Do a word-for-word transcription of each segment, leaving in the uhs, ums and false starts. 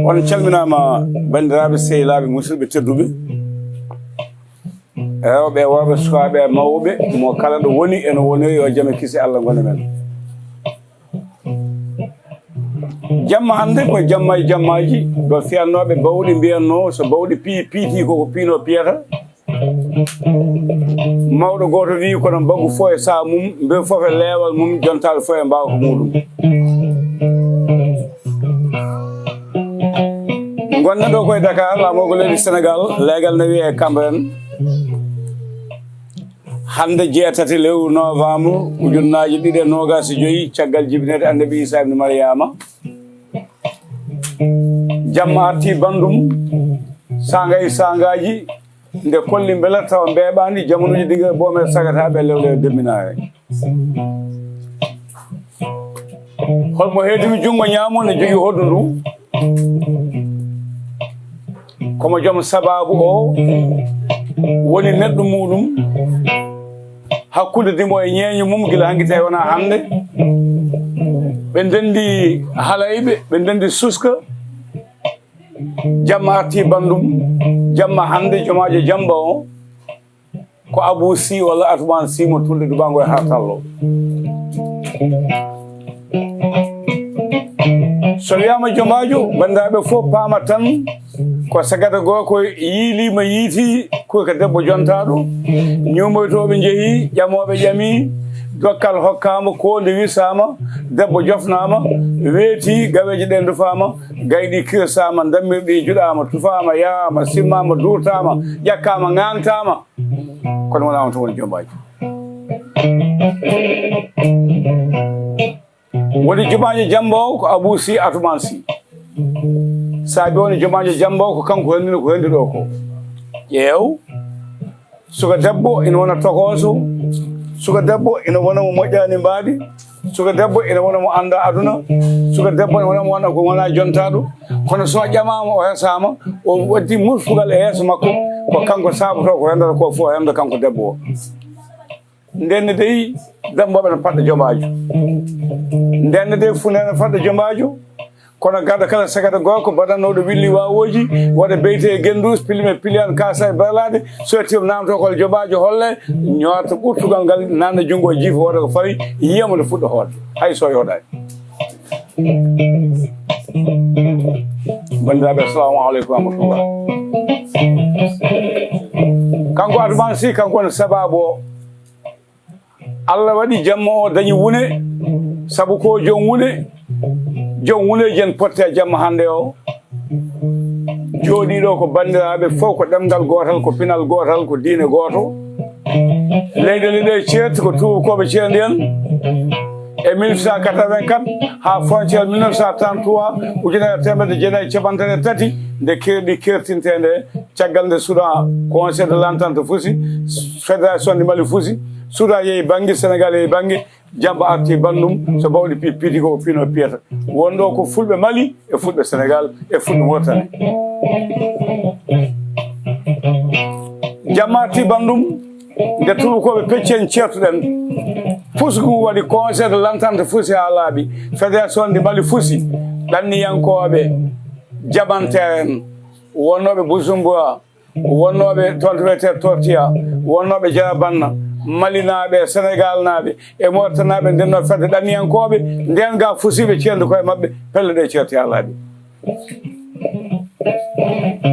On calminaama, banndiraaɓe, sehilaaɓe, musidɓe tedduɓe, rewɓe e worɓe, sukaaɓe e mawɓe, mo kala ɗo woni e no woniri, yo jam e kisi Allah ngon e men. Jamma hannde ko jamma e jammaaji, ɗo fiyannooɓe bawɗi mbiyannoo, so bawɗi piyi piiti ko, ko piinoo piyata. Mawɗo gooto wiyi, kono mbaggu fof e saha mum, mbeɗu fof e leewal mum, jontaaɓe fof e mbaawka muuɗum. Ngonɗen ɗo ko e Dakar, laamorgo leydi Senegal, leegal ne wiyee Cambérène. Hannde jeetati lewru novembre, ujunnaaji ɗiɗi e noogaas e joy, caggal jibinede Annabi Isa ibn Maryama. Jamma arti banndum, saanga e saangaaji, nde kolli mbela tawa mbeeɓaani, jamanuuji diga boomer sagataaɓe lewle e demminaare. Holmo heedimi junngo ñaamo ne jogii hoɗdu ndu? Komo joom sabaabu o woni neɗɗo muuɗum, hakkunde dimo e ñeeño mum, gila hanki tawi wonaa hannde. Ɓe ndenndi halayɓe, ɓe ndenndi suska. Jamma arti banndum, jamma hannde, jomaajo jamba o ko Abou Sy walla Atoumane Sy mo Tulde Dubango e Hartallo. So wiyaama jomaajo, banndiraaɓe fof paama tan ko sagata goo ko yiiliima yiiti, ko ko debbo jontaaɗo, ñuumoytooɓe njehii, ƴamooɓe ƴamii, dokkal hokkaama, koonde wisaama, debbo jofnaama, weetii, gaweeje ɗe ndufaama, gayɗi kirsaama, ndammirɗi juɗaama, tufaama, yahaama, simmaama, duurtaama, ƴakkaama, ŋaŋtaama. Kono wonaa on tan woni jombaajo. Woni jomaajo jamba o ko Abou Sy Atoumane Sy. Saabi woni jomaajo jamba o ko kanko henndino ko henndi ɗo ko. Ƴeew, suka debbo ina wona tokooso, suka debbo ina wona mo moƴƴaani mbaadi, suka debbo ina wona mo anndaa aduna, suka debbo ina wona mo wona ko wonaa jontaaɗo. Kono so ƴamaama, o hesaama, o waddi murfugal e yeeso makko, ko kanko saabotoo ko renndata ko fof, o rennda kanko debbo o. Ndenne dey, dammbooɓe no paɗɗa jombaajo. Ndenne dey, funere no paɗɗa jombaajo. Kono garɗo kala sagata gorko baɗannooɗo willi waawooji, waɗa beyte e genduus, pilime piliyaan, kaasa e berlaade, so ettiima naamtoo ko jombaajo holle, ñoota ɓurtugal ngal, naatna junngo o, jiifa hoore ko fawi, yiyamo no fuɗɗa hoore, hay so yooɗaani. Banndiraaɓe, assalamu aleykum wa rahmatullah. Kanko Atoumane Sy, kanko woni sabaabu o. Allah waɗi jamma o dañi wune, sabu ko joom wune, joom wuneeji en potti e jamma hannde o. Jooɗiiɗo ko banndiraaɓe fof, ko ɗemngal gootal, ko pinal gootal, ko diine gooto. Leyɗeele ɗe ceerti ko tuubakooɓe ceerndi en e mille huit cent quatre-vingt-quatre haa frontière mille neuf cent trente-trois, ujunere e teemedde jeenayi e capanɗe tati, nde keerɗi keertintee nde, caggal nde Soudan, Conseil de l'Entente fusi, Fédération du Mali fusi, Soudan yehi bannge, Sénégal yehi bannge, jamba arti banndum, so bawɗi pi-, piiti ko piino piyata. Wonɗo ko fulɓe Mali e fulɓe Sénégal e fulɓe Mauritanie. Jamma arti banndum, nde tuubakooɓe pecci en ceertuɗen. Fusgu waɗi Conseil de l'Entente fusi haa laaɓi. Fédération du Mali fusi. Ɗanniyankooɓe jamanteere en, wonnooɓe Bujumbura, wonnooɓe toon to wiyetee Tortiya, wonnooɓe Jarabanna, Malinaaɓe, Senegaalnaaɓe e Mooritanaaɓe ndennoo fedde ɗanniyankooɓe, ndeen ga fusiiɓe ceerndi koye maɓɓe, pelle ɗe ceerti haa laaɓi.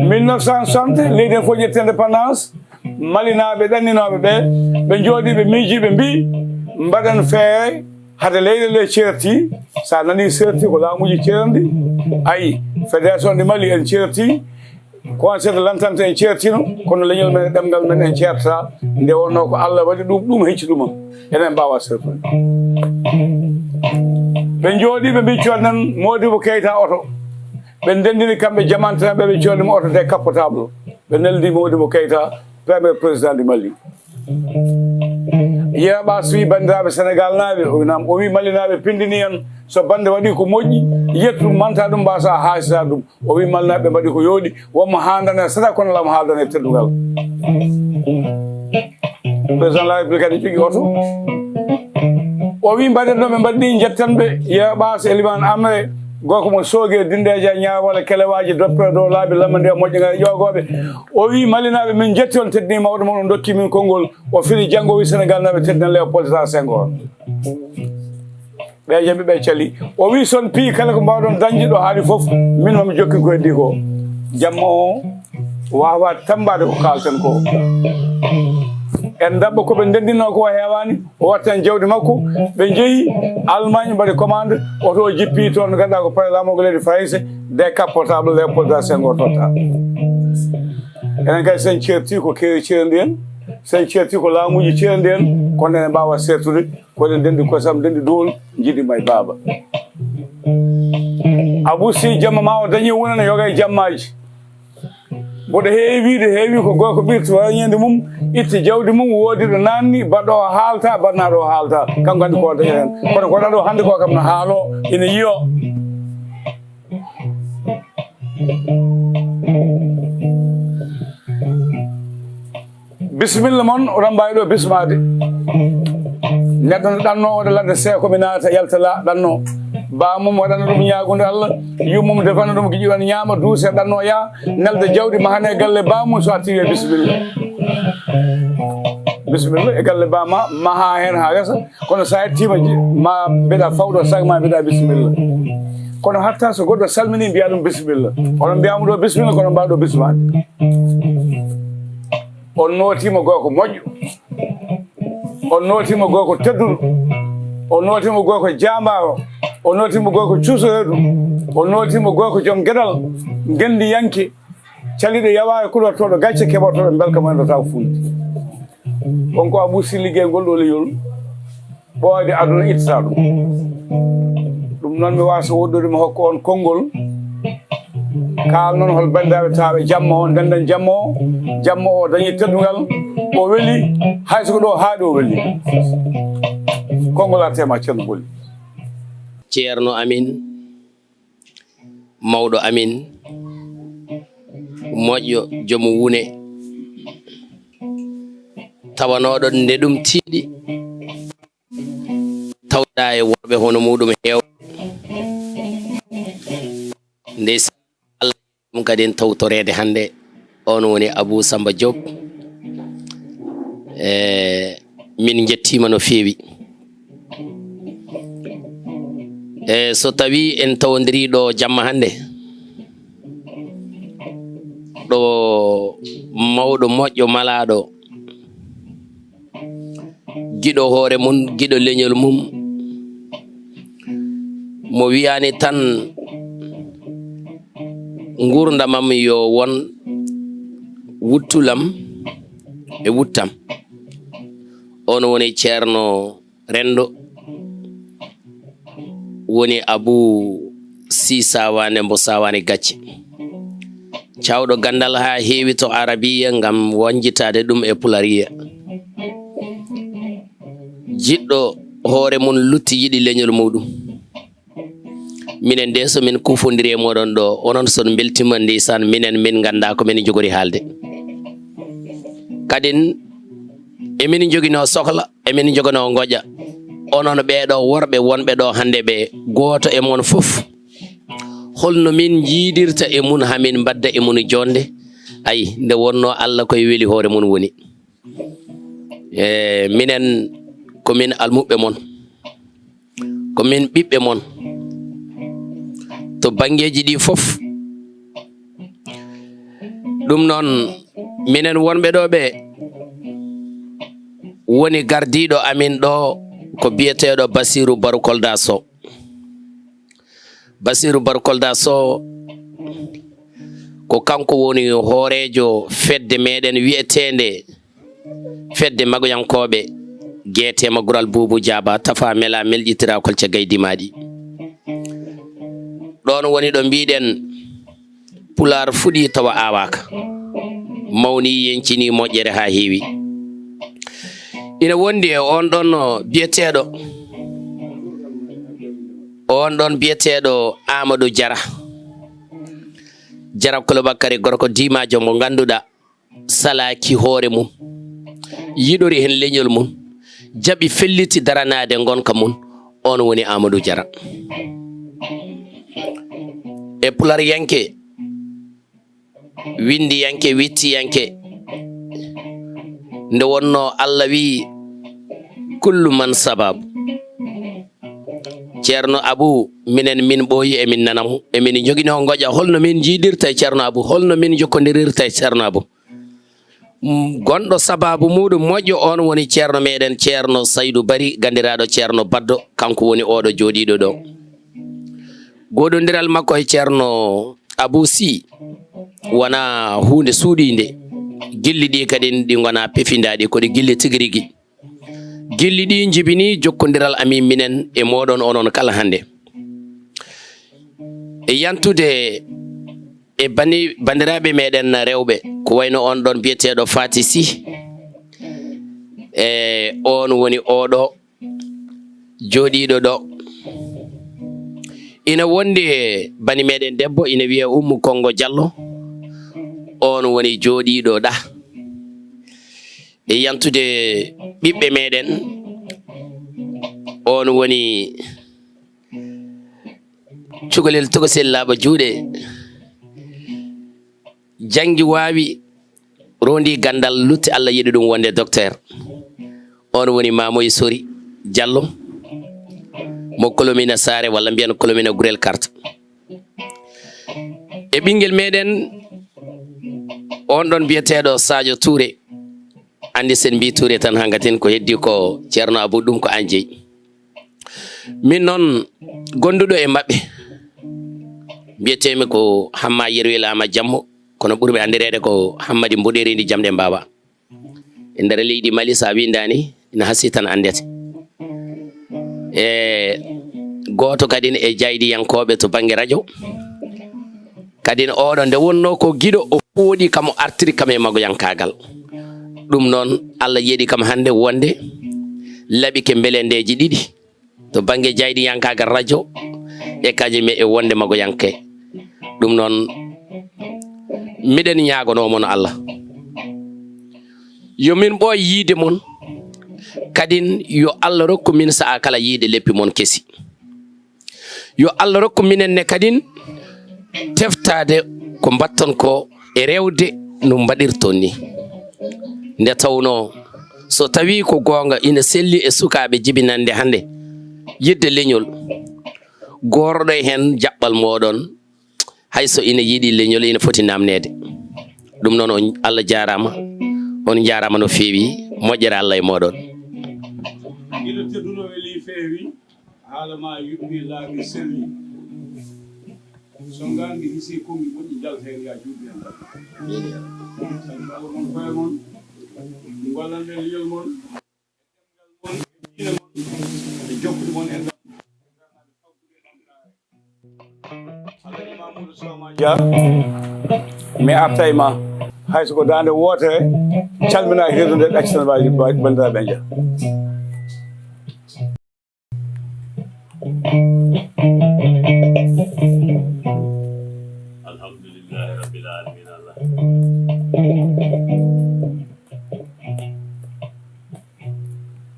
Mille neuf cent soixante, leydi en fof ƴetti indépendance, Malinaaɓe ɗanninooɓe ɓe, ɓe njooɗii, ɓe miijii, ɓe mbii, mbaɗen feere hade leyɗe ɗe ceerti, so a nanii ceerti ko laamuuji ceerndi, ayi, Fédération du Mali en ceerti, Conseil de l'Entente en ceertino, kono leñol men e ɗemngal men en ceertataa. Nde wonnoo ko Allah waɗi ɗum, ɗum hecci ɗum. Enen mbaawa sertude. Ɓe njooɗii, ɓe mbii, "Coodanen Modibo Keita oto." Ɓe ndenndini kamɓe jamanteeɓe, ɓe coodanimo oto décapotable. Ɓe neldi Modibo Keita, premier président du Mali. Yero Ɓas wi, "Banndiraaɓe Senegaalnaaɓe," o wi, "Naam." O wi, "Malinaaɓe pindini en, so bannde waɗi ko moƴƴi, yettu ɗum, manta ɗum, mbasa haasira ɗum." O wi, "Malinaaɓe mbaɗi ko yooɗi, wonmo haaldane sata, kono lamo haaldane teddungal." Président de la République kadi jogii oto. O wi, mbaɗen ɗo, ɓe mbaɗi ni, njettan ɓe, Yeeɓaas, Elimaan Amre, gorko mo Sooge, Dindeeja, Ñaawala, Kelewaaji, Doppere Dow Laabi, Lamande, Moƴƴa, Ngara, Ƴoogooɓe. O wi, Malinaaɓe, min njetti on, teddini mawɗo mon, on dokki min konngol. O fini janngo, o wi, Senegaalnaaɓe, teddinan Léopold Sédar Senghor. Ɓe jambi, ɓe cali. O wi, son piyi kala ko mbawɗon dañde ɗo haali fof, min mami jokki ko heddi ko. Jamma o wawa tambaade ko kalten ko. En daɓɓa ko ɓe ndendinno ko heewani, o wattan jawdi makko, ɓe njehi Allemagne, mbaɗi commande, oto o jippi toon, ganduɗa ko pare lamogo leydi Farayse, décapotable Léopold Sédar Senghor totta. Enen kadi sen ceerti ko kewi ceerndi en, sen ceerti ko laamuji ceerndi en, kono ene mbawa sertude, ko eɗen ndendi kosam, ndendi duwol, jiɗi may baaba. Abou Sy, jamma ma o dañi wonana yoga e jammaji. Mboɗo heewi wiide, heewi ko gorko ɓirti wañede mum, itti jawdi mum, woodi ɗo nanni, baɗɗo o haalta, baɗnaɗo o haalta. Kanko andi ko dañata hen. Kono ko ɗaɗo hande ko kam no haalo, ina yiyo. Bisimilla mon, oɗon mbawi ɗo bismade. Neɗɗo no ɗanno, waɗa ladde seeko, mi naata, yalta la, ɗanno. Bamum waɗana ɗum ñaagunde Allah, yummum defana ɗum, giƴi ɗon ñaama, duuse, ɗanno, yaa, nelda jawdi, mahane galle bamum, so a tiwi, bisimilla. Bisimilla, e galle bama, maha hen ha gasa, kono sa yettima, je-, ma mbiɗa fawɗo, sag ma mbiɗa bisimilla. Kono hatta so goɗɗo salmini, mbiya ɗum bisimilla. Onon mbiyama ɗo bisimilla, kono mbaɗo bismade. On nootiima gorko moƴƴo. On nootiima gorko tedduɗo. On nootiima gorko jaambaaro. On nootiima gorko cuusoreeɗo. On nootiima gorko joom geɗal, ngenndiyanke, caliɗo yawaare, kulortooɗo gacce, keɓortooɗo mbelka mo enɗota ko funti. On ko Abou Sy liggey ngol ɗo leñol. Ɓooyde aduna ittata ɗum. Ɗum noon mi wasa woɗɗude mi hokka on konngol. Kaal noon hol banndiraaɓe taaɓe jamma o, ndenden jamma o. Jamma o dañi teddungal, o weli, hay so ko ɗo haaɗi o weli. Konngol arte ma, Ceerno Boli. Ceerno amin, mawɗo amin, moƴƴo, joom wune, tawanooɗo nde ɗum tiiɗi, tawda e worɓe hono muɗum heewɓe. Ndeysan, Allah ɗum kadi en tawtoreede hannde. On woni Abou Samba Diop. E, min njettiima no feewi. E, so tawi en tawondiri ɗo jamma hannde, ɗo mawɗo moƴƴo malaaɗo, giɗo hoore mum, giɗo leñol mum, mo wiyaani tan nguurndamam yo won wuttulam e wuttam. On woni Ceerno Renndo, woni Abou Sy Sawaane mbo Sawaane Gacce. Cawɗo ganndal haa heewi to Arabiya ngam wañjitaade ɗum e Pulariya. Jiɗɗo hoore mum lutti yiɗi leñol muɗum. Minen de, so min kufondiri e moɗon ɗo, onon son mbeltima, ndeysaan, minen min ngannda ko min njogori haalde. Kadin, emin njoginoo sokla, emin njoginoo ngoƴa. Onon ɓeeɗo worɓe wonɓe ɗo hannde ɓe, gooto e mon fof, holno min njiidirta e mum haa min mbadda e mum joonde? Ay, nde wonno Allah koye weli hoore mum woni. E, minen ko min almuɓɓe mon, ko min ɓiɓɓe mon to banngeeji ɗi fof. Ɗum noon, minen wonɓe ɗo ɓe, woni gardiiɗo amin ɗo ko biyeteeɗo Bassirou Barou Kolda Sow. Bassirou Barou Kolda Sow ko kanko woni hooreejo fedde meɗen wiyeteende fedde magoyankooɓe, Geetema Gural Buubu Jaaba, Tafa Mela, Melƴitira Kolce Gaydi Maaɗi. Ɗoon woni ɗo mbiɗen Pulaar fuɗi tawa aawaaka, mawni, yeñcini moƴƴere haa heewi. Ina wondi e on ɗon biyeteeɗo, on ɗon biyeteeɗo Amadou Jara, Jara Kolo Bakary, gorko diimaajo mo ngannduɗaa, salaaki hoore mum, yiɗori heen leñol mum, jaɓi felliti daranaade ngonka mum, oon woni Amadou Diarra. E pularyanke, winndiyanke, wittiyanke, nde wonnoo Allah wiyi, "Kullu man sababu." Ceerno Abu, minen min ɓooyi, emin nana mo, emin njogino ngoƴa, holno min njiidirta e Ceerno Abu, holno min njokkondirirta e Ceerno Abu. Mm, gonɗo sababu muɗum moƴƴo, on woni ceerno meɗen, Ceerno Saydu Bari, ganndiraaɗo Ceerno Baddo, kanko woni oɗo jooɗiiɗo ɗo. Goɗondiral makko e Ceerno Abu Si wona huunde suuɗiinde. Gilli ɗi kadi ɗi ngona pefindaaɗi, ko ɗi gilli tigi rigi. Gilli ɗi njibini jokkondiral amin minen e moɗon onon kala hannde. E yantude e bani-, banndiraaɓe meɗen rewɓe, ko wayno on ɗon biyeteeɗo Faati Si, e on woni oɗo jooɗiiɗo ɗo. Ina wondi e bani meɗen debbo, ina wiyee Ummu Konngo Jallo, on woni jooɗiiɗo ɗa. E yantude ɓiɓɓe meɗen, on woni cukalel tokosel laaɓa juuɗe, janngi waawi, rondi ganndal, lutti, Allah yiɗi ɗum wonde docteur. On woni Mamoy Sori Diallo, mo Kolomina Saare, walla mbiyen Kolomina Gurel Karta. E ɓinngel meɗen, on ɗon biyeteeɗo Sadio Touré, anndi sen mbi Touré tan, hangatin ko heddi ko Ceerno Abou, ɗum ko an jeyi. Min noon, gonduɗo e maɓɓe, mbiyetee-mi ko Hamma Yerwel Ama Jammo, kono ɓurmi anndireede ko Hammadi Mboɗeeri ndi Jamɗe Mbawa. E nder leydi Mali, so a winndaani, ina hasii tan anndete. E gooto kadi e jaydiyankooɓe to bannge rajo. Kadi oɗo nde wonnoo ko giɗo, o fooɗi kam, o artiri kam e magoyankaagal. Ɗum noon, Allah yeɗi kam hannde wonde laɓike mbelendeeji ɗiɗi to bannge jaydiyankaagal rajo e kañum e wonde magoyanke. Ɗum noon, miɗen ñaagonoo mon Allah, yo min ɓooy yiide mon, kadin yo Allah rokku min sa'a kala yiide leppi mon kesi. Yo Allah rokku minen ne kadin teftaade ko mbatton ko e rewde no mbaɗirton ni. Nde tawnoo, so tawii ko goonga, ina selli e sukaaɓe jibinande hannde yiɗde leñol, gooroɗo heen jaɓɓal mooɗon, hay so ina yiɗi leñol, ina foti naamneede. Ɗum noon, on, Allah jaaraama, on njaaraama no feewi, moƴƴere Allah e mooɗon. Ina tedduno weli feewi. Haala ma yuɓɓi laaɓi selli. So ngaangi hisi konngi moƴƴi njalteen ya juuɓi en. Sabi Allah mon koye mon. Ngollanɗen leñol mon. E diine mon. E jokkude mon e Alhaji Mamoudou Sooma Dia. Mi arta e ma. Hay so ko daande wootere, calminaa hirde nde, ɗaccitan waaji banndiraaɓe nja. Alhamdulillahi Rabbil Alamin. Allah.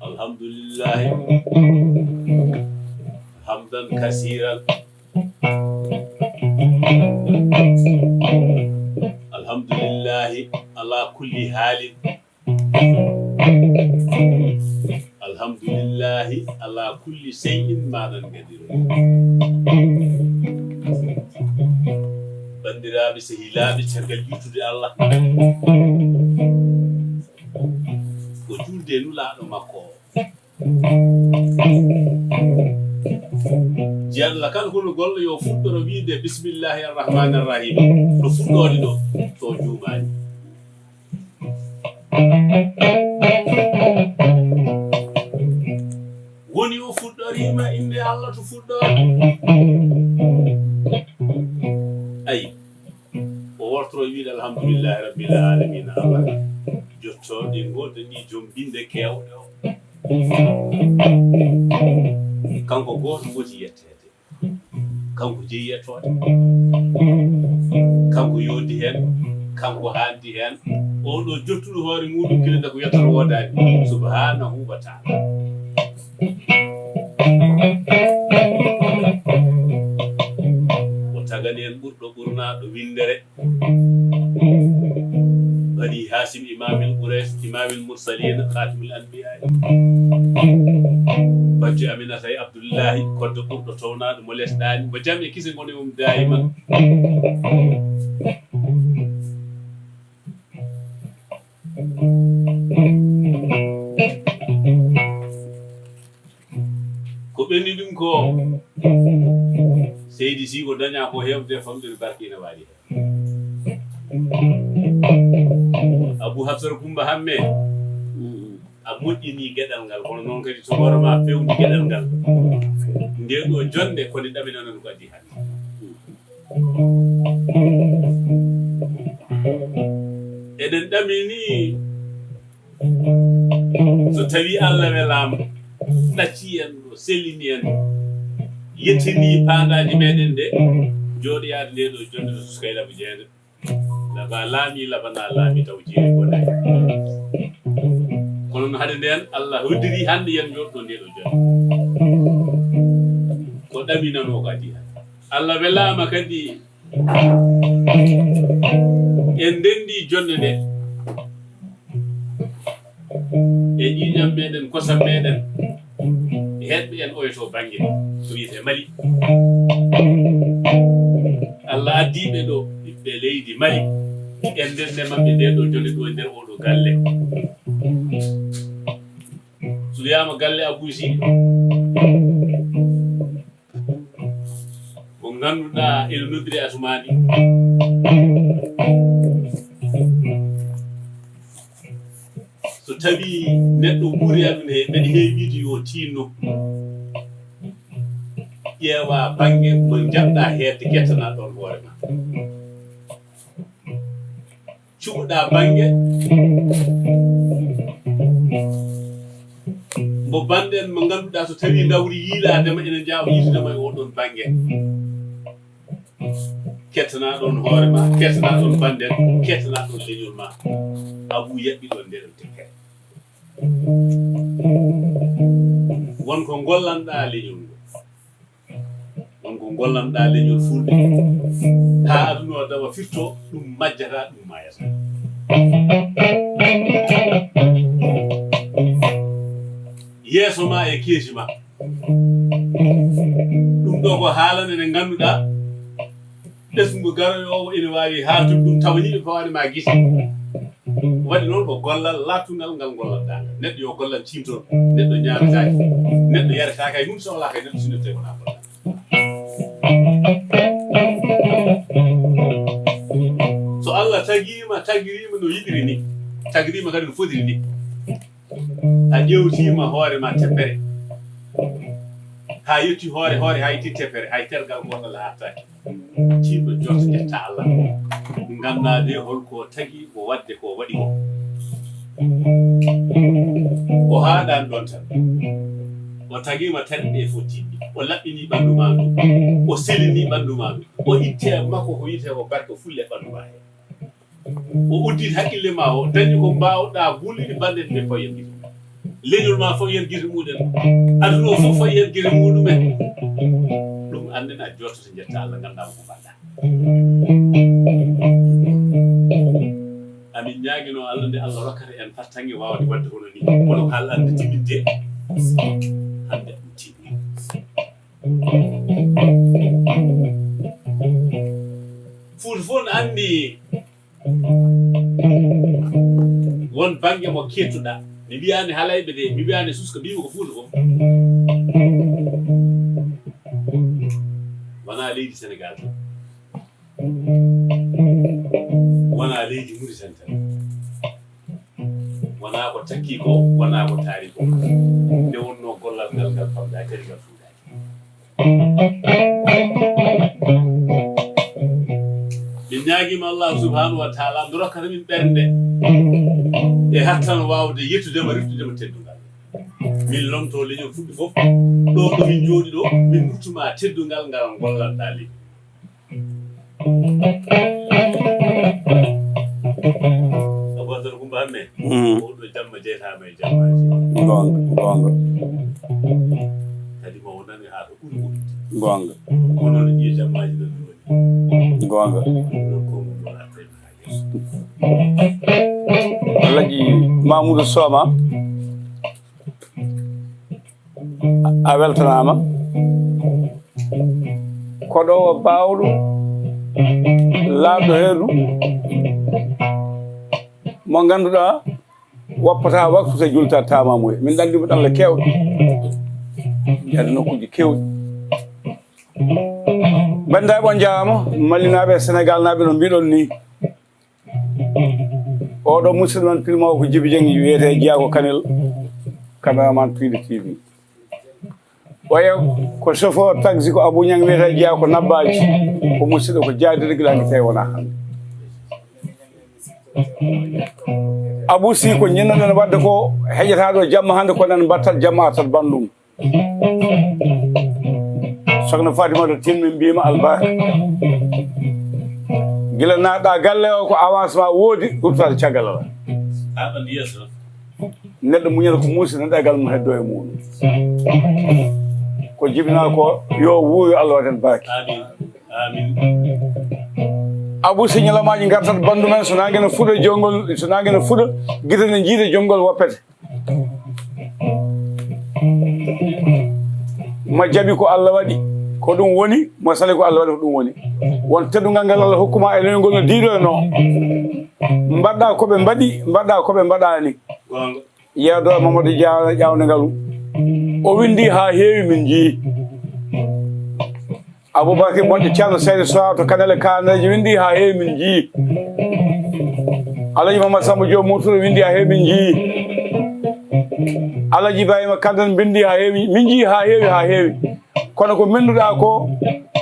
Alhamdulillahi. Hamdan kasiran. Alhamdulillahi ala kulli halin. Alhamdulillahi ala kulli shay'in ma nangadirun. Banndiraaɓe, sehilaaɓe, caggal yettude Allah, ko juulde e Nulaaɗo makko o. Jiyaaɗo Allah kala hulu golle yo fuɗɗoro wiide bismillahi arrahmani arrahim. To fuɗɗoode ɗo, to juumaani. Woni o fuɗɗoriima innde Allah to fuɗɗoode. Ayi, o wortoro wiide alhamdulillahi rabbil alamina, Allah jottooɗe ngonɗe ɗi joom binde keewɗe o. Kanko gooto foti yetteede. Kanko jeyi yettoode. Kanko yoondi heen. Kanko haandi heen, oɗo jottuɗo hoore muɗum, kilanta ko yettoto woodaani, subhaanahu wa taala. O tagani en ɓurɗo ɓurnaaɗo winndere, Bani Haasim, Imaamil Quraysh, Imaamil Mursaliin, Khaatimil Anbiyaa. Bajjo Aminata e Abdullahi, koddo ɓurɗo townaaɗo mo lesɗaani, mo jam e kise ngoni mum daayiman. Ko ɓenni ɗum ko, seydi si ko daña ko heewde famɗude barke ina waɗi heen. Abu Hafsata Kumba Hamme, a moƴƴini geɗal ngal, kono noon kadi togoro ma fewndi geɗal ngal. Nde ɗo jonde ko nde ɗaminanano ko addi hannde. Eɗen ɗamini, so tawi Allah welaama, ɗacci en ɗo, sellini en, yettini paandaaji meɗen ɗe, jooɗoyaade nde ɗo jonde to Sukaylaabu Jeynaba. Laba laami, labana laami, taw jeeri ko nayi. Kono no hade ndeen, Allah hoddiri hannde yen jooɗo nde ɗo jonde. Ko ɗaminanoo ko adii hannde. Allah welaama kadi en ndenndi jonde nde. E ƴiiƴam meɗen, kosam meɗen, e heɗɓe en oyo to bannge, to wiyetee Mali. Allah addi ɓe ɗo, ɓiɓɓe leydi Mali. En ndende maɓɓe nde ɗo jonde ɗo e nder oɗo galle. So wiyaama galle Abuu Si, mo ngannduɗaa ene noddiri Asumaani. So tawi neɗɗo wuuri aduna he, mbeɗa heewiide yo tiinno, ƴeewa bannge mo njaɓɗaa heedde, kettana ɗoon hoore ma. Cuɓoɗaa bannge mbo bannden mo ngannduɗaa so tawi ndawri yiilaade ma, ene njaawa yiitude ma e oɗon bannge. Kettana ɗoon hoore ma, kettana ɗoon bannden, kettana ɗoon leñol ma. Abuu yaɓɓi ɗoon nde ɗon tekkere. Won ko ngollanɗaa leñol ngol. Won ko ngollanɗaa leñol Fulɓe. Haa aduna o dawa firto, ɗum majjata, ɗum maayata. Yeeso ma e keesi ma. Ɗum ɗo ko haalane nde ngannduɗaa, ɓesngu garoyoowo ene waawi haaltude ɗum tawa yiɗi fawaade ma gite. Waɗi noon ko gollal laaɓtungal ngal ngollanɗaa ngal. Neɗɗo yo gollal ciimto, neɗɗo ñaametaake, neɗɗo yaretaake, hay huunde sohlaaka e neɗɗo sinno tawi wonaa gollal. So Allah tagii ma, tagiri ma no yiɗiri ni, tagiri ma kadi no fotiri ni, a ƴeewtiima hoore ma teppere, haa yetti hoore, hoore haa yetti teppere, hay tergal gootal a artaaki. Tiiɗo jooɗo ƴetta Allah. Nganndaa de hol ko tagi o waɗde ko waɗi ko. O haaɗaani ɗoon tan. O tagiima terɗe ɗe fof tiiɗɗi. O laɓɓinii ɓanndu maa ndu. O selinii ɓanndu maa ndu. O ittee makko ko wiyetee ko barke fulle ɓanndu maa hee. O udditi hakkille ma o, dañi ko mbaawɗaa gulɗude bannden ɓe fawiyat gite. Leñol ma fawiyat gite muɗen. Aduna o fof fawiyat gite muɗumen. Ɗum annden a jooɗoto njetta Allah, nganndaa ko mbaɗɗaa. Amin ñaaginoo Allah nde Allah rokkata en fartaŋŋe waawde waɗde hono nii. Kono ko Allah anndi timminnde. Hannde ɗum timmi. Fuuta fof no anndi won bannge mo keettuɗaa. Mi wiyaani Halayɓe de, mi wiyaani Suska, mbiymi ko Fuuta fof. Wonaa leydi Senegaal tan. Wonaa leydi Muritani tan. Wonaa ko takki ko, wonaa ko taari ko. Nde wonnoo gollal ngal, ngal famɗaa kadi ngal fuɗaaki. Min ñaagiima Allah subhanahu wa taala nde rokkata min ɓernde e hattan waawde yettude ma, reftude ma teddungal. Min lomtoo leñol Fulɓe fof, ɗo ɗo min njooɗi ɗo, min ruttuma teddungal ngal gollanɗaa leñol. Mm. Oɗo jamma jeytaama e jammaaji. Goonga, goonga. Kadi ma o nani haa ko ɓuri wuɗde. Goonga. Kono no ɗi e jammaaji no ɗi woni. Goonga. Ɗum ɗo ko mum ɗo arta e maa yeeso. Alhaji Mamoudou Soma, a weltanaama. Ko ɗo o baawɗo laaɓɗo heendu mo ngannduɗaa woppata waktu so julta tamamuye. Min ɗanndi mo ɗalla keewɗo. Yaade nokkuuji keewɗi. Banndiraaɓe, on njaaraama. Malinaaɓe e Senegaalnaaɓe no mbiɗon nii. Oɗo musidɗo men pilmoowo ko Jibi Jeng, wiyetee Jeyaa ko Kanel, caméraman Tuuɗe T V. Oya ko chauffeur taxi ko Abou Niang, wiyetee Jeyaa ko Nabbaaji, ko musidɗo ko jaadiri gila ngi tawi wonaa hannde. Abou, si ko ñinnoɗen waɗde ko heƴataa ɗo jamma hannde, ko nan mbattat jamma artat banndum. Sokhna Fatimata Tine, min mbiima albarka. Gila naatɗa galle o ko avancement woodi, ruttaade caggal ala. Neɗɗo muñata ko muusi, neɗɗo e galle mum heddo e muɗum. Ko jibinaa ko yo wuuyo, Allah waɗan barke. Amin. Amin. Abou, si ñalamaaji ngartat banndum en, so naange no fuɗa, jowngol, so naange no fuɗa, gite ne njiida, jowngol woppete. Mo jaɓi ko Allah waɗi, ko ɗum woni, mo sali ko Allah waɗi, ko ɗum woni. Won teddungal ngal Allah hokkuma e leñol ngol no diidoyno. Mbaɗɗa ko ɓe mbaɗi, mbaɗɗa ko ɓe mbaɗani. Goonga. Yeedo Mamadou Dia ƴawnde ngalu. O windi haa heewi, min njii. Aboubacry Moƴƴo Ceerno Seydi Sow to Kanel e Kaandeeje windi haa heewi, min njii. Alaji Mamadou Samba Diop Murtuɗo windi haa heewi, min njii. Alaji Ibrahima Kane bindi haa heewi, min njii haa heewi, haa heewi. Kono ko mennduɗaa ko,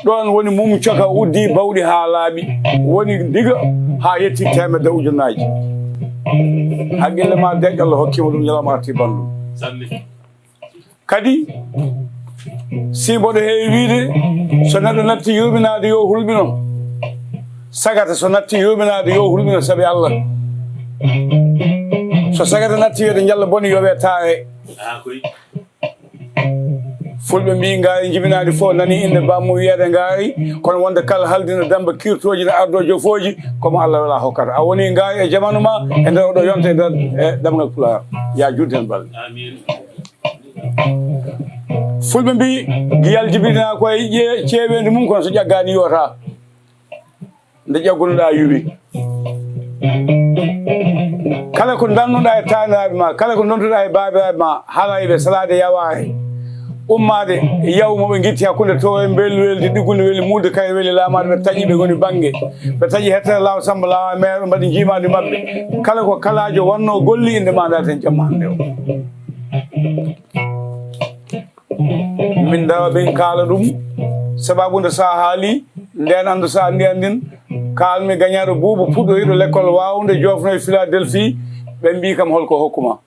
ɗoon woni mum coka uddi bawɗi haa laaɓi. Woni ndiga haa yetti teemedde ujunnaaji. Haqqille ma deƴƴo, Allah hokkima ɗum, ñalawma arti banndum. Kadi, si mboɗo heewi wiide, so neɗɗo natti yurminaade yo hulɓino, sagata so natti yurminaade yo hulɓino sabi Allah. So sagata natti wiyde njalla boni yo wee taare. Fulɓe mbii ngaari jibinaani fof nani innde bamum wiyeede ngaari, kono wonde kala haldino Demmba kirtooji ne ardoo jofooji, ko mo Allah wela hokkata. A woni ngaari e jamanu ma, e nder oɗo yonta e nder, e ɗemngal Pulaar. Ya juut heen balɗe. Fulɓe mbii giyal jibinaa ko e ƴe-, ceeweendi mum, kono so ƴaggaani yootaa. Nde ƴaggunoɗaa yuwi. Kala ko ndannuɗaa e taaniraaɓe ma, kala ko ndontuɗaa e baabiraaɓe ma, halayɓe salaade yawaani. Ummaade yaw mo ɓe ngitti hakkunde to e mbel weldi ɗiggunde weli muulde kay weli laamaaɗo ɓe taƴi ɓe ngoni bannge. Ɓe taƴi hettere laaw Samba laawa meere ɓe mbaɗi njiimaandi maɓɓe. Kala ko kalaajo wonnoo golli innde ma ndaarten jamma hannde o. Min ndawa ɓen kaala ɗum. Sababu nde sa haali, nden anndu sa anndi anndin. Kaalmi gañaaɗo buubu puɗɗoriiɗo lekkol waawnde joofnoy Philadelphie, ɓe mbii kam holko hokkuma.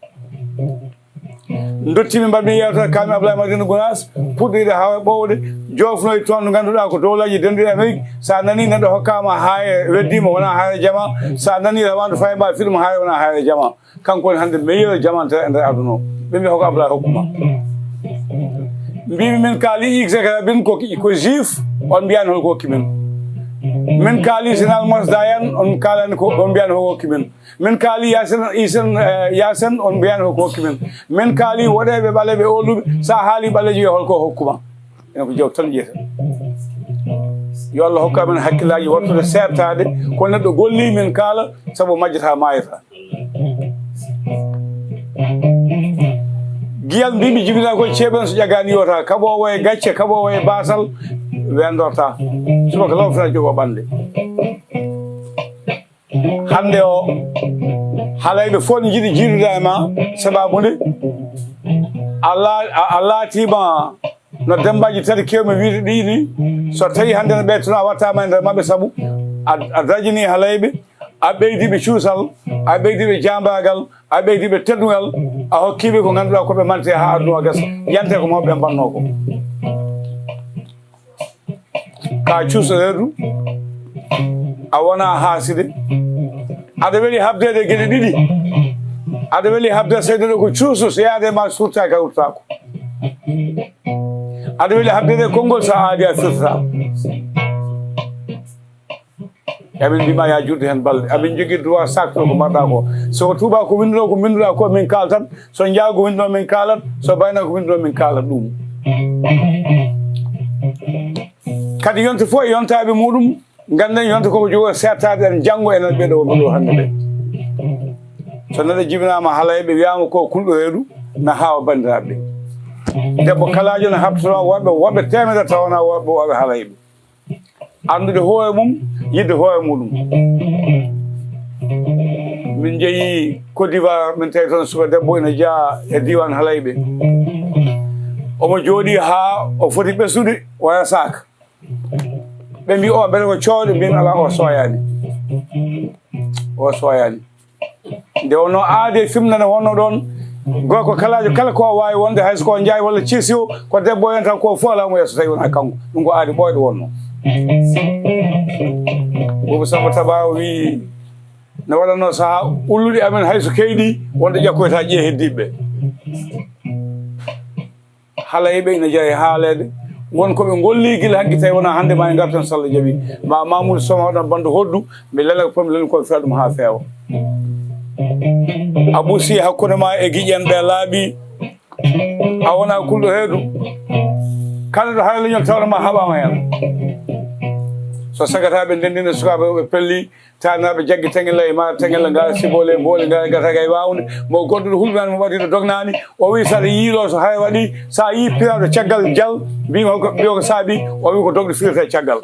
Ndottimi mbaɗmi yewtere kaalmi Abdoulaye Madina Gounass, puɗɗoriiɗo hawa ɓowɗe, joofnoy toon ɗo ngannduɗaa ko dowlaji denduɗi Amérique. Sa nani neɗɗo hokkama haaya weddima wona haaya jama, sa nani rawandu fayma film haaya wona haaya jama. Kanko woni hannde meilleur jamantere e nder aduna o. Ɓe mbiya ko Abdoulaye hokkuma. Mbimi min kaali Yitzhak Rabin ko, ko juif, on mbiyani holko hokki min. Min kaali Général Moshe Dayan, on kalani ko, on mbiyani holko hokki min. Min kaali Yasin, Yasin, eh, Yasin, on mbiyani holko hokki min. Min kaali woɗeɓe ɓaleɓe oluɓe, sa haali ɓaleji wiya holko hokkuma. Ene ko jaw tan ƴeeta. Yo Allah hokku amen hakkillaaji wattude seertaade ko neɗɗo golli min kaala, sabu majjata maayata. Giyal mbimi jibina ko ceeɓen so ƴagani yota, kaɓoowo e gacce, kaɓoowo e baasal, wendorta. Subaka law fina jogo ɓande. Hannde o, halayɓe fof ne njiɗi jiidude e ma, sababu nde a la-, a, a laatiima no dembaaji tati keewmi wiide ɗi ni, so tawi hannde no ɓeytuno a wattaama e nder maɓɓe, sabu a, a dajini halayɓe, a ɓeydiiɓe cuusal, a ɓeydiiɓe jaambaagal, a ɓeydiiɓe teddungal, a hokkiiɓe ko ngannduɗaa ko ɓe mante haa aduna o gasa, yante ko mawɓe ɓe mbannoo ko. Ka cuuso reedu, a wona haaside, aɗa weli habdeede geɗe ɗiɗi. Aɗa weli habde seeɗa ɗo ko cuusu, so yaade ma surtaaki a urtaako. Aɗa weli habde konngol so a aadi a firtaako. Emin mbima ya jurdu heen balɗe. Amin njogii droit sakto ko mbaɗɗa ko. So ko tuuba ko winnduɗo ko mbinnduɗa ko min kaaltan. So njaago winnduɗo min kaalan. So bayna ko winnduɗo min kaalan ɗum. Kadi yonte fof e yontaaɓe muɗum. Ngannden yonta koko jogo seettaade en janngo enen ɓee ɗo wonɓe ɗo hannde ɓe. So neɗɗo jibinaama halayɓe wiyaama ko kulɗo reedu na haawa banndiraaɓe ɓe. Debbo kalaajo na habtotoo worɓe woɓɓe teemedere tawana worɓe woɓɓe halayɓe. Anndude hoore mum, yidde hoore muɗum. Min njeyi Côte d'Ivoire, min tawi toon suka debbo ina jeyaa e diiwaan halayɓe. Omo jooɗii haa o foti ɓesdude, o resaaka. Ɓe mbi o mbele ko cooɗo, mbin ala o soyaani. O soyaani. Nde wonno aade fimnane wonno ɗon, gorko kalaajo kala ko waawi wonde, hay so ko njaay walla ciisi o, ko debbo en tan ko fof alaa mo yeeso tawi wona kanko. Ɗum ko aade ɓooyɗo wonno. Buubu Samba Taba o wi no waɗanno saha ulluɗi amen hay so keyɗi wonde ƴakkoyta ƴee heddiɓe. Halayɓe ina jeya e haaleede. Won ko ɓe ngolli gila hanki tawi wona hannde ma e ngartan so Allah jaɓi. Ma Mamoudou Sow ma waɗan banndo hoddu, mi lelak pom lelak ko fiya ɗum haa feewa. Abou Sy hakkunde ma e giƴen ɓe laaɓi. A wona kulɗo reedu. Kala ɗo hara leñol tawna ma haɓama heen. So sagata ɓe ndendina sukaaɓe ɓe pelli, taaniraaɓe jaggi tengel e maaro tengel, ngaara siboole e boole, ngaara gata kay waawde. Mo goɗɗo ɗo hulɓinaani, mo waɗi ɗo dognaani. O wi so aɗa yiiloo, so hare waɗi, so a yii piraaɗo caggal jal, mbiima ko, mbiyo ko saabi, o wi ko dogde firata e caggal.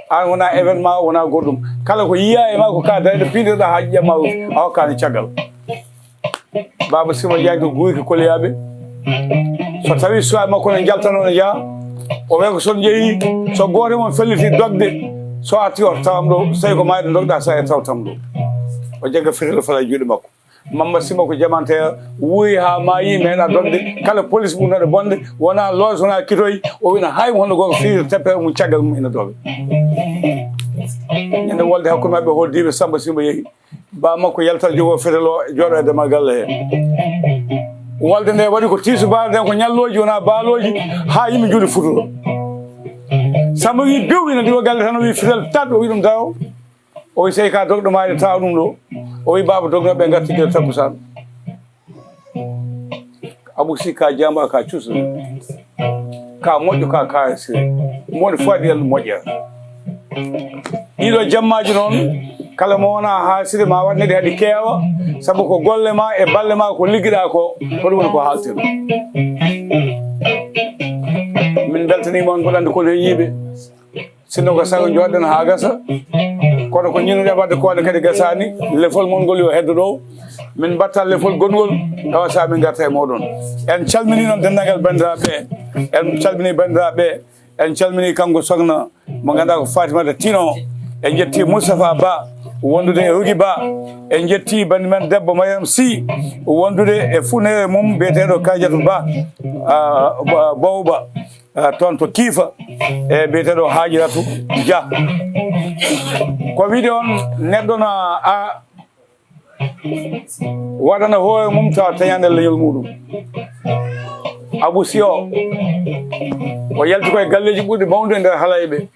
Aan wona événement, wona goɗɗum. Kala ko yiya e ma ko ka dayɗo pindirɗa haa ƴiƴam ma rufi, a hokkaani caggal. Baaba Sima Jaañ ko Guyki Koliyaaɓe. So tawi suwaa makko ne njaltano ne yaha, o wiya ko so on njehi, so gooto mon felliti dogde, so arti o tawam ɗo, so tawi ko maayde dogɗa, so a taw tam ɗo. O jagga fetelo fala e juuɗe makko. Mamma Sima ko jamanteer, wuuri haa maayi, meeɗa dogde. Kala police ɓurnoɗo bonde, wona loos, wona kitoy, o wina hay mo hono goto fiiri teppere mum caggal mum ina doga. Ñande wolde hakkunde maɓɓe, holdiiɓe Samba Sima yehi. Ba makko yalta jogo fetel o, jooɗo e damal galle he. Wolde nde waɗi ko tiisubaare, nden ko ñallooji, wona baalooji, haa yimɓe njuuli futuro. Samba wi bew ina diwa galle tan, o wi fetel tat, o wi ɗum daro. O wi sey ka dogɗo maayde tawa ɗum ɗo. O wi baaba dognoɓe ngarti gila takkusaan. Abou Sy ka jamba ka cuusɗo. Ka moƴƴo ka kaasire. Mo woni fof aɗa yiya moƴƴere. Ɗiɗo jammaaji noon, kala mo wona haasire ma waɗ nede haɗi keewa, sabu ko golle ma e balle ma ko liggiɗa ko, ko ɗum woni ko haalten. Min beltaniima on mboɗo anndi kono heñiiɓe. Sinno ko sago jooɗɗen haa gasa. Kono ko ñinuɗe waɗde ko waɗde kadi gasaani. Lefol mon ngol yo heddo ɗo. Min mbatta lefol gongol. Tawa sa min ngarta e moɗon. En calmini noon denndaangal banndiraaɓe. En calmini banndiraaɓe. En calmini kanko sokna mo ngannduɗaa ko Fatimata Tino. En jetti Moustapha Ba wondude e Rugi Ba. En jetti banndi men debbo Mariam Sy wondude e funere mum biyeteeɗo Kadiatou Ba, ah, Ba-, Bow Ba. Ah, toon to Kiifa, e biyeteeɗo Haajiratu Dia. Ko wiide on neɗɗo na a waɗana hoore mum tawa tañande leñol muɗum. Abou Sy o, o yalti koye galleeji ɓurɗi mawnude e nder halayɓe.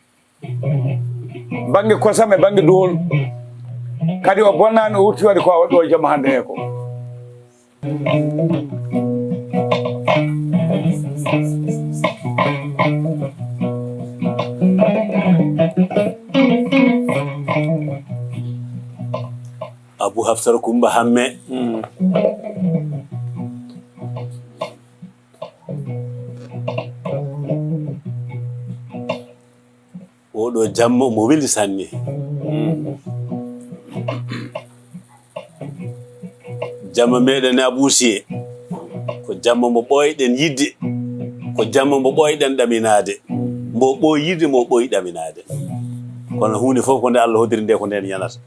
Bannge kosam e bannge duhol. Kadi o bonnaani, o wutti waɗi ko a waɗi o jamma hannde he ko. Abou Hafsata Coumba Hammé. Mm. Oɗo jamma mo weli sanne. Jamma meɗen Abou Sy e ko jamma mo ɓooyɗen yidde, ko jamma mo ɓooyɗen ɗaminaade, mo ɓooy yidde, mo ɓooy ɗaminaade. Kono huunde fof ko nde Allah hoddiri nde, ko nden yanata.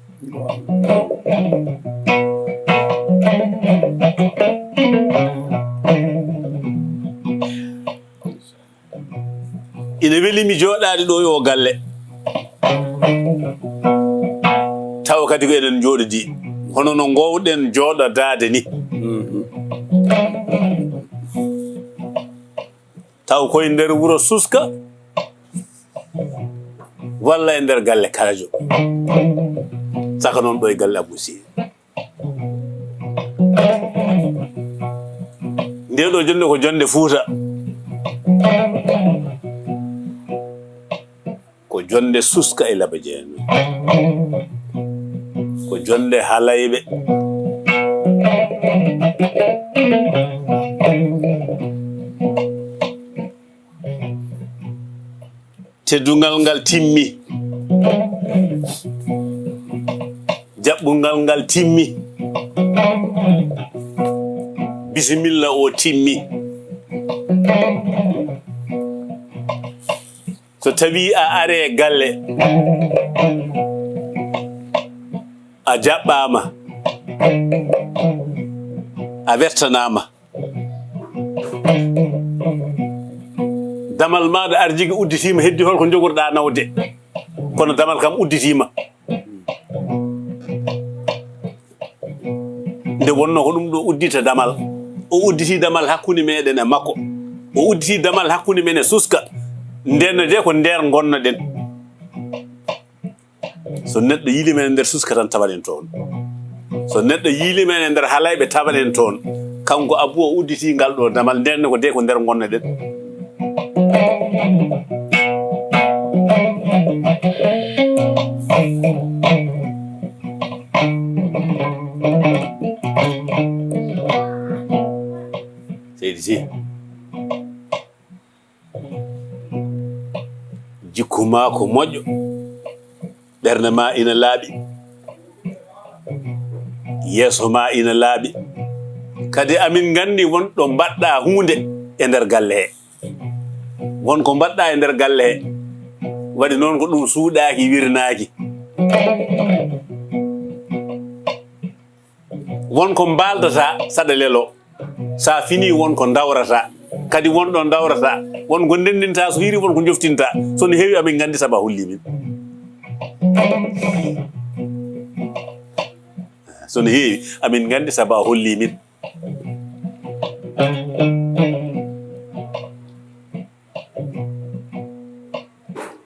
Ina weli mi jooɗaade ɗo e o galle. Tawa kadi ko eɗen njooɗodii. Hono no ngoowɗen jooɗodaade ni. Taw koye nder wuro Suska, walla e nder galle Karajo, saka noon ɗo e galle Abou Sy. Nde ɗo jonnde ko jonnde Fuuta. Ko jonnde Suska e Laba Jeene. Ko jonnde Halayɓe. Teddungal ngal timmi. Jaɓɓungal ngal timmi. Bisimilla o timmi. So tawi a are galle, a jaɓɓaama, a wertanaama. Damal maaɗa arjigi udditiima, heddi hol ko njogorɗaa nawde? Kono damal kam udditiima. Nde wonnoo ko ɗum ɗo uddita damal, o udditi damal hakkunde meɗen e makko, o udditi damal hakkunde men e Suska. Nden no de ko nder ngonnoɗen. So neɗɗo yiilii men e nder Suska tan, tawan en toon. So neɗɗo yiilii men e nder Halayɓe, tawan en toon. Kanko Abou o udditi ngal ɗo damal, nden ko de ko nder ngonnoɗen. Seydi Sy. Jikku ma ko moƴƴo, ɓernde ma ina laaɓi, yeeso ma ina laaɓi. Kadi amin nganndi won ɗo mbaɗɗa huunde e nder galle he. Won ko mbaɗɗa e nder galle he. Waɗi noon ko ɗum suuɗaaki, wirnaaki. Won ko mbaaldata saɗa lelo. Sa fini won ko ndawrata. Kadi won ɗo ndawrata. Won ko ndenndinta, so hiri won ko joftinta. So no heewi amin nganndi saba holli min. So no heewi amin nganndi saba holli min.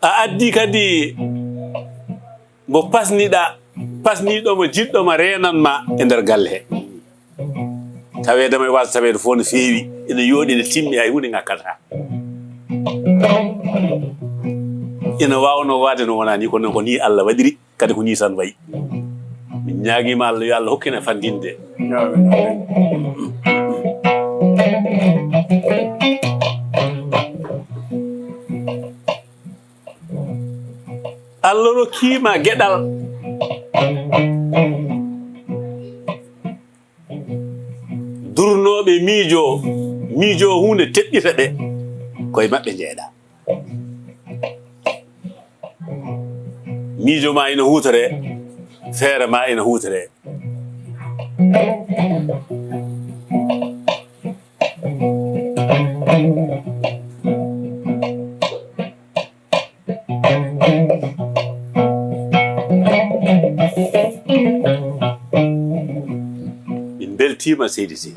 A addi kadi mo pasniɗa, pasniɗo mo, jiɗɗo ma, reenan ma e nder galle he. Taweede ma e waasa taweede fof no feewi, ene yooɗi, ene timmi, hay huunde ŋakkata. Ina waawnoo waade no wonaa ni, kono ko ni Allah waɗiri, kadi ko ni tan wayi. Min ñaagiima Allah, yo Allah hokku en fanndinde. Allah rokkiima geɗal. Durnooɓe miijo, miijo huunde teɓɓita ɓe, koye maɓɓe njeeɗa. Miijo ma ina huutore, feere ma ina huutore. Min mbeltiima, seydi Sy.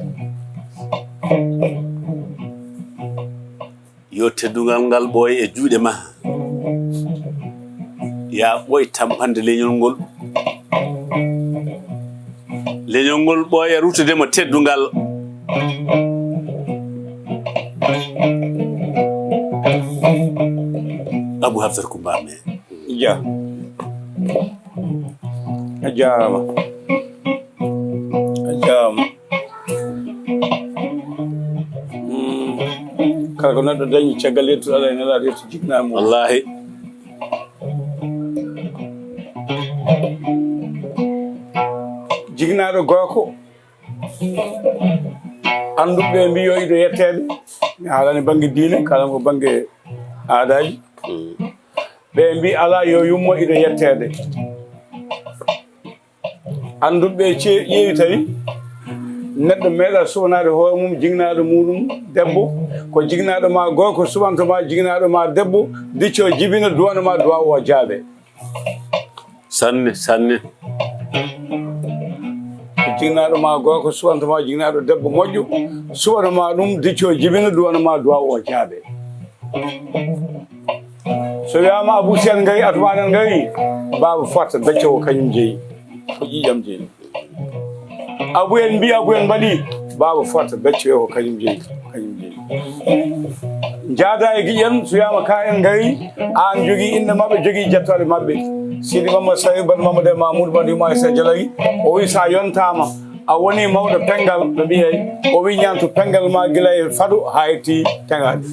Yo teddungal ngal ɓooy e juuɗe ma. Ya ɓooy tampande leñol ngol. Leñol ngol ɓooya rutude mo teddungal. Abou Hafsat Coumba Mé. Ja. A jaaraama. A jaaraama. Mm. Kala ko neɗɗo dañi caggal yettude Allah e Nelaaɗo, yetto jiknaa mum. Wallaahi. Jiknaaɗo gorko, annduɓe ɓe mbi yo iɗo yetteede. Mi haalani bannge diine, kala ko bannge aadaaji. Mm. Ɓe mbi alaa, yo yummo iɗo yetteede. Annduɓe ce-, ƴeewi tawi neɗɗo meeɗa suɓanaade hoore mum jiknaaɗo muɗum debbo, ko jiknaaɗo ma gorko suɓanto ma jiknaaɗo ma debbo, dicco jibina duwano ma duwa o jaabe. Sanne, sanne. Jinnaaɗo ma gorko suɓanto ma jinnaaɗo debbo moƴƴo, suɓano ma ɗum, dicco jibina, duwano ma duwaw o jaabe. So wiyaama Abou Sy en ngari, Atoumane en ngari, baaba Farta becco ko kañum jeyi, ko ƴiiƴam jeyi. Abou en mbi, Abou en mbaɗi, baaba Farta becco ko kañum jeyi, ko kañum jeyi. Njaada e giƴen, so wiyaama ka en ngari, aan jogii innde maɓɓe, jogii jettoore maɓɓe. Sidi Mamadou Sawi, Badu Mamadou e Mamoudou Badu Yuma e Sa Jalari, o wi sa yontaama, a woni mawɗo penngal, ɓe mbiyay, o wi ñaantu penngal ma gila e fado haa yetti teŋaaɗe.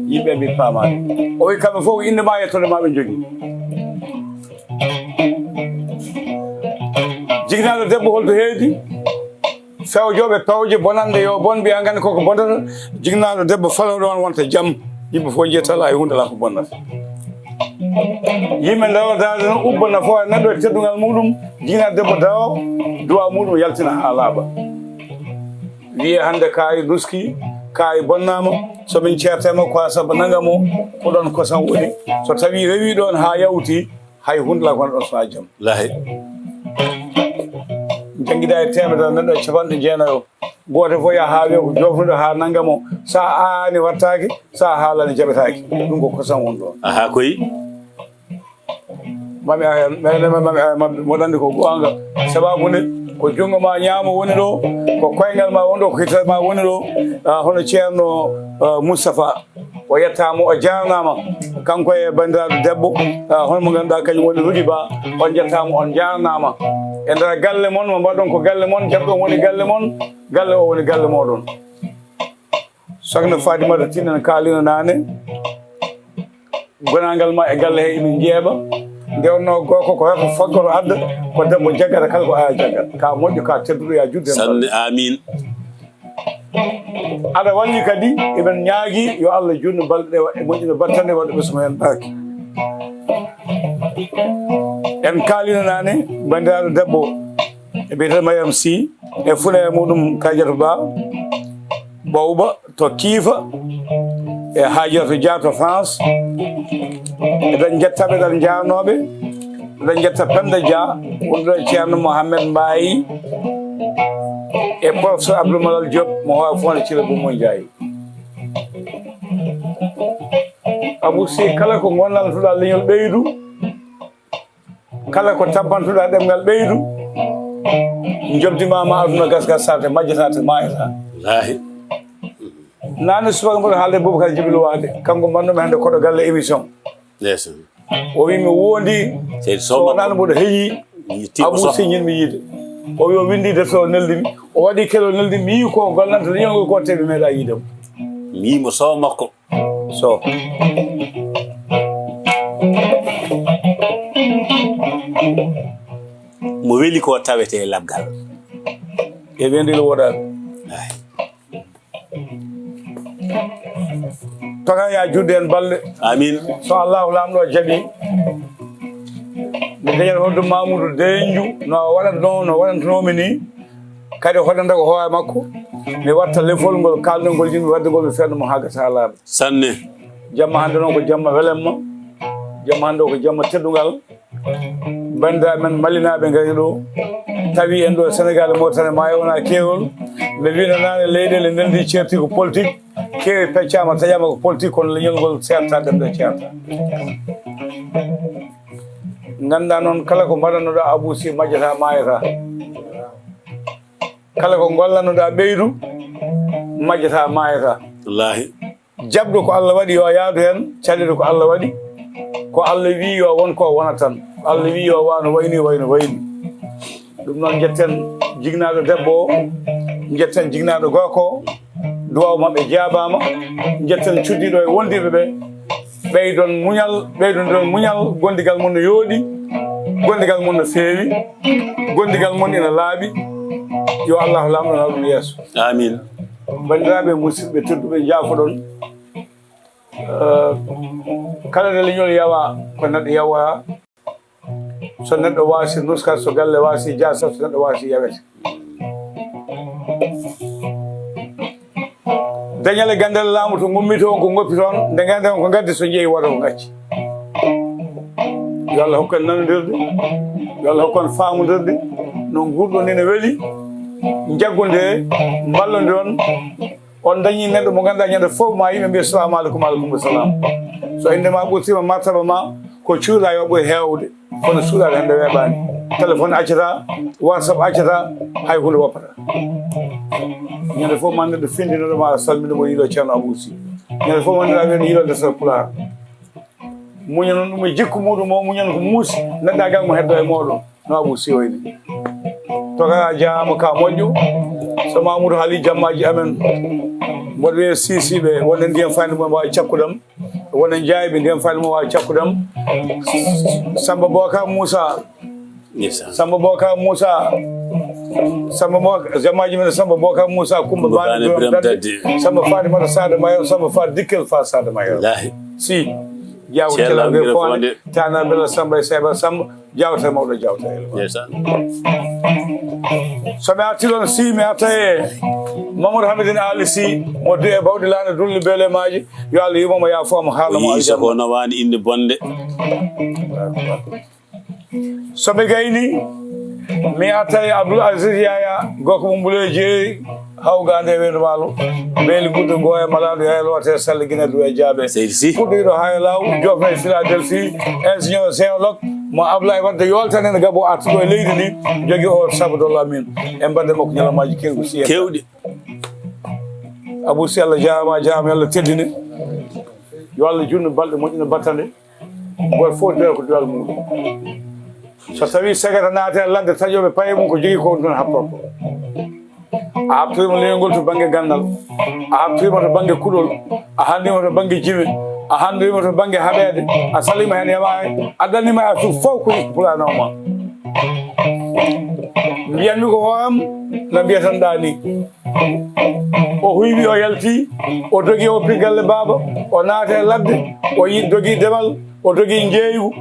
Yimɓe mbi paamaani. O wi kamɓe fof ko innde ma yettoode ma ɓe njogii. Jinnaaɗo debbo holto heedi? Fewjooɓe pewje bonannde yo bon mbiya nganndi koko bonata. Jinnaaɗo debbo falo ɗoon wonta jam. Yimɓe fof njiya tala e huunde alaa ko bonnata. Yimɓe ndarodaade no ubba nafoore neɗɗo e teddungal muɗum. Jinnaaɗo debbo daro duwa muɗum yaltina haa laaɓa. Wiye hannde kaari nuski, kaari bonnaama, so min ceertema ko a saba nanga mo, ko ɗoon kosam woni. So tawi rewi ɗoon haa yawti, hay huunde alaa ko wona ɗoon so a jam. Lahi. Janngida e teemedere neɗɗo e capanɗe jeenayo. Gooto fof yaha haa wiya ko joofnuɗo haa nanga mo. So a aani wattaaki, so a haalaani jaɓetaaki. Ɗum ko kosam woni ɗoon. Aha koy. Mami a mami mami a mami mo ɗanndi ko goonga. Sababu nde ko junngo ma ñaamo woni ɗo, ko koyngal ma woni ɗo, ko hitere ma woni ɗo. Ah, hono Ceerno, ah, Moustapha. O yettaama, o jaarnaama. Kanko e banndiraaɗo debbo, ah, hono mo ngannduɗaa kañum woni Rudi Ba, on njettaama, on njaarnaama. E nder galle mon, mo mbaɗɗon ko galle mon, jaɓɗon woni galle mon, galle o woni galle mooɗon. Sokhna Fatimata Tine en kaalino naane. Gonaangal ma e galle he emin njeeɓa. Nde wonno gorko ko heko faggoro adda, ko debbo jaggata kala ko aya jaggata. Ka moƴƴo, ka tedduɗo, ya judde. Sande, amin. Aɗa walli kadi, eɓen ñaagi yo Allah juutnu balɗe ɗe, wa-, e moƴƴina battane, waɗa ɓesngu heen barke. En kaalino naane, banndiraaɗo debbo, e biyetee Mariam Sy, e funeere muɗum Kadiatou Ba, Bowba, to Kiifa, e Hajiratu Dia to France. Eɗen njetta ɓe, eɗen njaarnoo ɓe. Eɗen njetta Penda Dia, wonduɗo e Ceerno Mohamed Mbaye, e professeur Abdoul Malal Diop, mo hoore Fonde Thillé Boumo Ndiaye. Abou Sy, kala ko ngonlantoɗaa leñol ɓeydu, kala ko tabbantoɗaa ɗemngal ɓeydu, njobdi ma, ma aduna gas gas salte, majjata te, maayata. Wallaahi. Naane subaka mboɗo haalde Boubacar Djibril Wade, kanko mbanndumi hannde koɗo galle émission. Ndeysaan. O wi mi wondi, seydi so wonano mboɗo heyi. Abou Sy ñinmi yiide. O wi o windi defte o neldimi, o waɗi kelo neldimi, mi yi ko gollanta leñol ngol ko te ɓe meeɗa yiidemo. Mi yi mo so makko. So. Mo weli ko tawete e labgal. E wendil woɗaɓe. Ay. Toga ya judde en balɗe. Amin. So Allahu Laamɗo jaɓi, mi dañat hoɗde Mamoudou Denju no waɗatno, no waɗantanomi ni. Kadi hoɗanta ko hoore makko. Mi watta lefol ngol kalɗo ngol yimɓe wadde ngol mi fenno mo haa gasa haa laaɓa. Sanne. Jamma hannde noon ko jamma welemma. Jamma hannde o ko jamma teddungal. Banndiraaɓe men Malinaaɓe ngari ɗo, tawi en ɗo Senegal, Mauritanie, maayo wona keerol. Ɓe wino naane leyɗeele neldi ceerti ko politique, keeri peccaama, taƴaama ko politique, kono leñol ngol seerta, ɗemɗe ceerta. Nganndaa noon, kala ko mbaɗannoɗaa Abou Sy, majjata, maayata. Kala ko ngollannoɗaa ɓeydu, majjata, maayata. Wallaahi. Jaɓɗo ko Allah waɗi, yo a yaadu heen, caɗeele ko Allah waɗi. Ko Allah wii yo won ko wona tan. Ko Allah wii yo waano wayni, wayno wayni. Ɗum noon, njetten jinnaaɗo debbo o, njetten jinnaaɗo gorko o. Duwaaw maɓɓe jaabaama. Njetten cuddiiɗo e wondiiɓe ɓe. Ɓeydon muñal, ɓeydondiron muñal, gondigal mon no yooɗi, gondigal mon no feewi, gondigal mon ina laaɓi. Yo Allahu Laamɗo naw ɗum yeeso. Amin. Banndiraaɓe musidɓe tedduɓe, njaafoɗon. Eh, kala nde leñol yawa, ko neɗɗo yawora. So neɗɗo waasi nuskat, so galle waasi jaasat, so neɗɗo waasi yawete. Dañal e ganndal laamu to ngummi to, ko ngoppi toon, nde ngannden ko ngaddi, so jeyi wooda ko ngacci. Yo Allah hokku en nanondirde, yo Allah hokku en faamondirde. No nguurɗon ni no weli, njaggondiree, mballondiron. On dañii neɗɗo mo ngannduɗaa ñande fof ma yimɓe mbiya, "Salaamu aleykum." "Aleykum salam." So innde ma ɓurtiima, martaba ma, ko cuuɗa yo ɓuri heewde, kono suuɗaade hannde weeɓaani. Téléphone accata, WhatsApp accata, hay huunde woppataa. Ñande fof ma neɗɗo findino ɗo ma, a salmini mo, yiɗo Ceerno Abou Sy. Ñande fof ma neɗɗo a wiya yiɗo Ndesal Pulaar. Muñanon ɗum e jikku muɗum o, muñan ko muusi, neɗɗaagal mo heddo e mooɗon, no Abou Sy wayni. Toga jaama ka moƴƴo, so Mamoudou haali jammaaji amen, mboɗo wiya sisiɓe, wonde ndiyam fayde mum waawi cakkudam, wonde jaayiɓe ndiyam fayde mum waawi cakkudam. Samba Boka Moussa, Ndeysaan. Samba Boka Moussa, Samba Boka, jammaaji men Samba Boka Moussa, Kumba Kumba Baane Baane Biram Biram Dadde, Dadde. Samba Fatimata Sada Mayor, Samba Fat Dikkel Fa Sada Mayor. Wallaahi. Si, jaawo Ceerno Celal Ɓe Ɓe Fonde, Fonde. Tana Bella Samba e Seba Samba, jawta mawɗo jawta e Ndeysaan. So mi arti ɗon, si mi arta e Mamadou Hamidine Ali Si, mo du'e bawɗi laana dulli beele maaji, yo Allah yurmo mo, yaafo mo, haalno mo Ii, so aljanna. Ko no waani inde bonde. So mi gayni, mi arta e Abdoul Aziz Yaya, gorko mo Mbuloye Jeeri, hawgande e Weendu Waalo. Beeli gudde Ngoya, Malaɗo Yaya, Lote Sall, Guinée Duwe Jaabe. Seydi Sy. Fuɗɗoyɗo Haya Law, jofno e Philadelphie, ingénieur géologue, mo Ablaye Wadde yoltani en gabo artuɗo e leydi ndi, jogi o sabu dollar min. En mbaɗde makko ñalawmaaji kewɗi si en. Kewɗi. Abou Sy, Allah jaaraama, a jaaraama, yo Allah teddine. Yo Allah junnu balɗe moƴƴina battande. Gooto fof dewata ko diwal muɗum. So tawi sagata naate ladde taƴoɓe paye mum ko jogii ko ɗum haɓtorto. A haɓtoyima leñol to bannge ganndal, a haɓtoyima to bannge kuɗol, a hanndoyima to bannge jime, a hanndoyima to bannge haɓeede, a salima heen yamaare, a ɗannima e suuf fof ko pulaanoo ma. Mbiyanmi ko hooram no mbiyatanɗaa ni. O huywi, o yalti, o dogi, o woppi galle baaba, o naati e ladde, o yi-, dogi demal, o dogi njeeygu.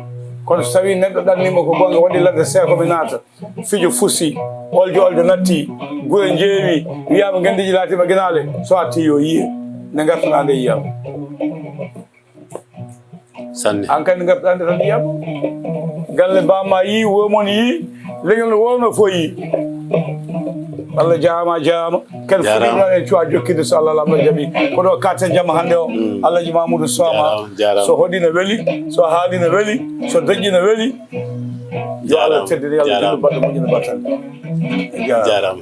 Kono so tawi neɗɗo ɗannima ko goonga, waɗi ladde seeko mi naata, fijo fusi, oljo oljo natti, gure njeewi, wiyaama ngenndiiji laatiima ginaale, so arti yo yiye, nde ngartuɗaa nde yiyaama. Sanne. An kadi ngartuɗaa nde tan yiyaama. Galle bamma yii, womon yii, leñol no wowno fof yii. Allah jaaraama, a jaaraama. Ken Jaaraama. Fuɗɗiɗo en cuwa jokkinde so Allah lamɗo jaɓi. Ko ɗo katten jamma hannde o. Mm. Alhaji Mamoudou Soama. Jaaraama, jaaraama. So hoɗi no weli, so haali no weli, so deƴƴi no weli. Yo Allah Jaaraama, teddin, yo Allah jaaraama. Junnu baɗɗo moƴƴina battane. Jaaraama. Jaaraama.